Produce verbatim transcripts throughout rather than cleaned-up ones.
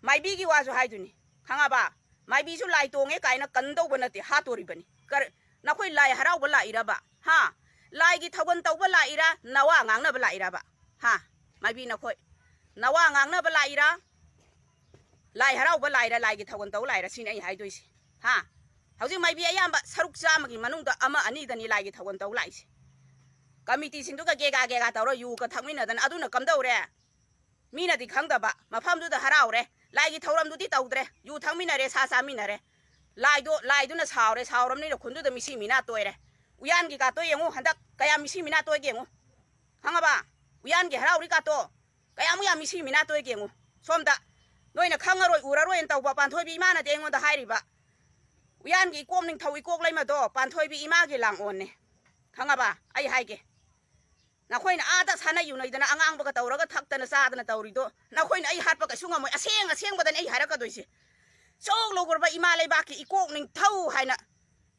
ꯃꯥꯏꯕꯤꯒꯤ ꯋꯥꯁꯨ ꯍꯥꯏꯗꯨꯅꯤ, ꯈꯪꯉꯕ? ꯃꯥꯏꯕꯤꯁꯨ ꯂꯥꯏ ꯇꯣꯡꯉꯦ ꯀꯥꯏꯅ ꯀꯟꯗꯧꯕ ꯅꯠꯇꯦ, ꯍꯥꯠꯇꯣꯔꯤꯕꯅꯤ꯫ ꯀꯔ-, ꯅꯈꯣꯏ ꯂꯥꯏ ꯍꯔꯥꯎꯕ ꯂꯥꯛꯏꯔꯕ? ꯍꯥ? ꯂꯥꯏꯒꯤ ꯊꯧꯒꯜ ꯇꯧꯕ ꯂꯥꯛꯏꯔꯥ? ꯅꯋꯥ ꯉꯥꯡꯅꯕ ꯂꯥꯛꯏꯔꯕ? ꯍꯥ? ꯃꯥꯏꯕꯤ ꯅꯈꯣꯏ ꯅꯋꯥ ꯉꯥꯡꯅꯕ ꯂꯥꯛꯏꯔꯥ? ꯂꯥꯏ ꯍꯔꯥꯎꯕ ꯂꯥꯛꯏꯔꯥ? ꯂꯥꯏꯒꯤ ꯊꯧꯒꯜ ꯇꯧ ꯂꯥꯛꯏꯔꯥ? ꯁꯤꯅꯤ ꯑꯩ ꯍꯥꯏꯗꯣꯏꯁꯦ꯫ ꯍꯥ? ꯍꯧꯖꯤꯛ ꯃꯥꯏꯕꯤ ꯑꯌꯥꯝꯕ ꯁꯔꯨꯛ ꯆꯥꯝꯃꯒꯤ ꯃꯅꯨꯡꯗ ꯑꯃ ꯑꯅꯤꯗꯅꯤ ꯂꯥꯏꯒꯤ ꯊꯧꯒꯜ ꯇꯧ ꯂꯥꯛꯏꯁꯦ꯫ ꯀꯃꯤꯇꯤꯁꯤꯡꯗꯨꯒ ꯒꯦꯒꯥ ꯒꯦꯒꯥ ꯇꯧꯔ ꯌꯨꯒ ꯊꯛꯃꯤꯟꯅꯗꯅ ꯑꯗꯨꯅ ꯀꯝꯗꯧꯔꯦ? ꯃꯤꯅꯗꯤ ꯈꯪꯗꯕ, ꯃꯐꯝꯗꯨꯗ ꯍꯔꯥꯎꯔꯦ, ꯂꯥꯏꯒꯤ ꯊꯧꯔꯝꯗꯨꯗꯤ ꯇꯧꯗ꯭ꯔꯦ, ꯌꯨ ꯊꯛꯃꯤꯟꯅꯔꯦ, ꯁꯥ ꯆꯥꯃꯤꯟꯅꯔꯦ꯫ ꯂꯥꯏꯗꯣ, ꯂꯥꯏꯗꯨꯅ ꯁꯥꯎꯔꯦ, ꯁꯥꯎꯔꯕꯅꯤꯅ ꯈꯨꯟꯗꯨꯗ ꯃꯤꯁꯤ ꯃꯤꯅꯥ ꯇꯣꯏꯔꯦ꯫ ꯎꯌꯥꯟꯒꯤ ꯀꯥꯇꯣ ꯌꯦꯡꯉꯨ, ꯍꯟꯗꯛ ꯀꯌꯥ ꯃꯤꯁꯤ ꯃꯤꯅꯥ ꯇꯣꯏꯒꯦ ꯌꯦꯡꯉꯨ, ꯈꯪꯉꯕ? ꯎꯌꯥꯟꯒꯤ ꯍꯔꯥꯎꯔꯤ ꯀꯥꯇꯣ ꯀꯌꯥꯃꯨꯛ ꯌꯥꯝ ꯃꯤꯁꯤ ꯃꯤꯅꯥ ꯇꯣꯏꯒꯦ ꯌꯦꯡꯉꯨ꯫ ꯁꯣꯝꯗ ꯅꯣꯏꯅ ꯈꯪꯉꯔꯣꯏ, ꯎꯔꯔꯣꯏꯅ ꯇꯧꯕ ꯄꯥꯟꯊꯣꯏꯕꯤ ꯏꯃꯥꯅꯗꯤ ꯑꯩꯉꯣꯟꯗ ꯍꯥꯏꯔꯤꯕ, ꯎꯌꯥꯟꯒꯤ ꯏꯀꯣꯛ ꯅꯤꯡꯊꯧ ꯏꯀꯣꯛ ꯂꯩꯃꯗꯣ ꯄꯥꯟꯊꯣꯏꯕꯤ ꯏꯃꯥꯒꯤ ꯂꯥꯡꯑꯣꯟꯅꯦ, ꯈꯪꯉꯕ? ꯑꯩ ꯍꯥꯏꯒꯦ, ꯅꯈꯣꯏꯅ ꯑꯥꯗ ꯁꯥꯟꯅ ꯌꯨꯅꯩꯗꯅ ꯑꯉꯥꯡꯕꯒ ꯇꯧꯔꯒ ꯊꯛꯇꯅ ꯆꯥꯗꯅ ꯇꯧꯔꯤꯗꯣ ꯅꯈꯣꯏꯅ ꯑꯩ ꯍꯥꯠꯄ ꯀꯩꯁꯨ ꯉꯝꯃꯣꯏ꯫ ꯑꯁꯦꯡ ꯑꯁꯦꯡꯕꯗꯅꯤ ꯑꯩ ꯍꯥꯏꯔꯛꯀꯗꯣꯏꯁꯦ꯫ ꯁꯣꯛ ꯂꯨꯈ꯭ꯔꯕ ꯏꯃꯥ ꯂꯩꯕꯥꯛꯀꯤ ꯏꯀꯣꯛ ꯅꯤꯡꯊꯧ ꯍꯥꯏꯅ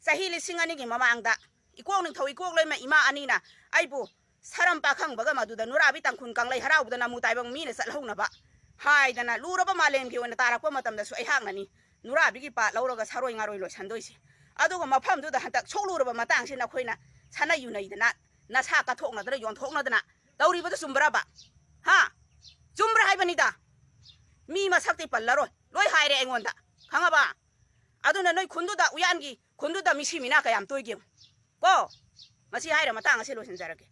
ꯆꯍꯤ ꯂꯤꯁꯤꯡ ꯑꯅꯤꯒꯤ ꯃꯃꯥꯡꯗ ꯏꯀꯣꯛ ꯅꯤꯡꯊꯧ ꯏꯀꯣꯛ ꯂꯩꯃ ꯏꯃꯥ ꯑꯅꯤꯅ ꯑꯩꯕꯨ ꯁꯔꯝ ꯄꯥꯈꯪꯕꯒ ꯃꯗꯨꯗ ꯅꯨꯔꯥꯕꯤ ꯇꯥꯡꯈꯨꯜ ꯀꯪꯂꯩ ꯍꯔꯥꯎꯕꯗ ꯅꯃꯨ ꯇꯥꯏꯕꯪ ꯃꯤꯅ ꯆꯠꯍꯧꯅꯕ ꯍꯥꯏꯗꯅ ꯂꯨꯔꯕ ꯃꯥꯂꯦꯝꯒꯤ ꯑꯣꯏꯅ ꯇꯥꯔꯛꯄ ꯃꯇꯝꯗꯁꯨ ꯑꯩꯍꯥꯛꯅꯅꯤ ꯅꯨꯔꯥꯕꯤꯒꯤ ꯄꯥꯠ ꯂꯧꯔꯒ ꯁꯥꯔꯣꯏ ꯉꯥꯔꯣꯏ ꯂꯣꯏꯁꯟꯗꯣꯏꯁꯦ꯫ ꯑꯗꯨꯒ ꯃꯐꯝꯗꯨꯗ ꯍꯟꯗꯛ ꯁꯣꯛꯂꯨꯔꯕ ꯃꯇꯥꯡꯁꯤ ꯅꯈꯣꯏꯅ ꯁꯥꯟꯅ ꯌꯨꯅꯩꯗꯅ ꯅꯁꯥ ꯀꯠꯊꯣꯛꯅꯗꯅ ꯌꯣꯟꯊꯣꯛꯅꯗꯅ ꯇꯧꯔꯤꯕꯗꯨ ꯆꯨꯝꯕ꯭ꯔꯕ? ꯍꯥ? ꯆꯨꯝꯕ꯭ꯔꯥ ꯍꯥꯏꯕꯅꯤꯗ꯫ ꯃꯤ ꯃꯁꯛꯇꯤ ꯄꯜꯂꯔꯣꯏ, ꯂꯣꯏ ꯍꯥꯏꯔꯦ ꯑꯩꯉꯣꯟꯗ, ꯈꯪꯉꯕ? ꯑꯗꯨꯅ ꯅꯣꯏ ꯈꯨꯟꯗꯨꯗ, ꯎꯌꯥꯟꯒꯤ ꯈꯨꯟꯗꯨꯗ ꯃꯤꯁꯤ ꯃꯤꯅꯥ ꯀꯌꯥꯝ ꯇꯣꯏꯒꯦ ꯌꯦꯡꯉꯨ꯫ ꯀꯣ, ꯃꯁꯤ ꯍꯥꯏꯔ ꯃꯇꯥꯡ ꯑꯁꯤ ꯂꯣꯏꯁꯤꯟꯖꯔꯒꯦ꯫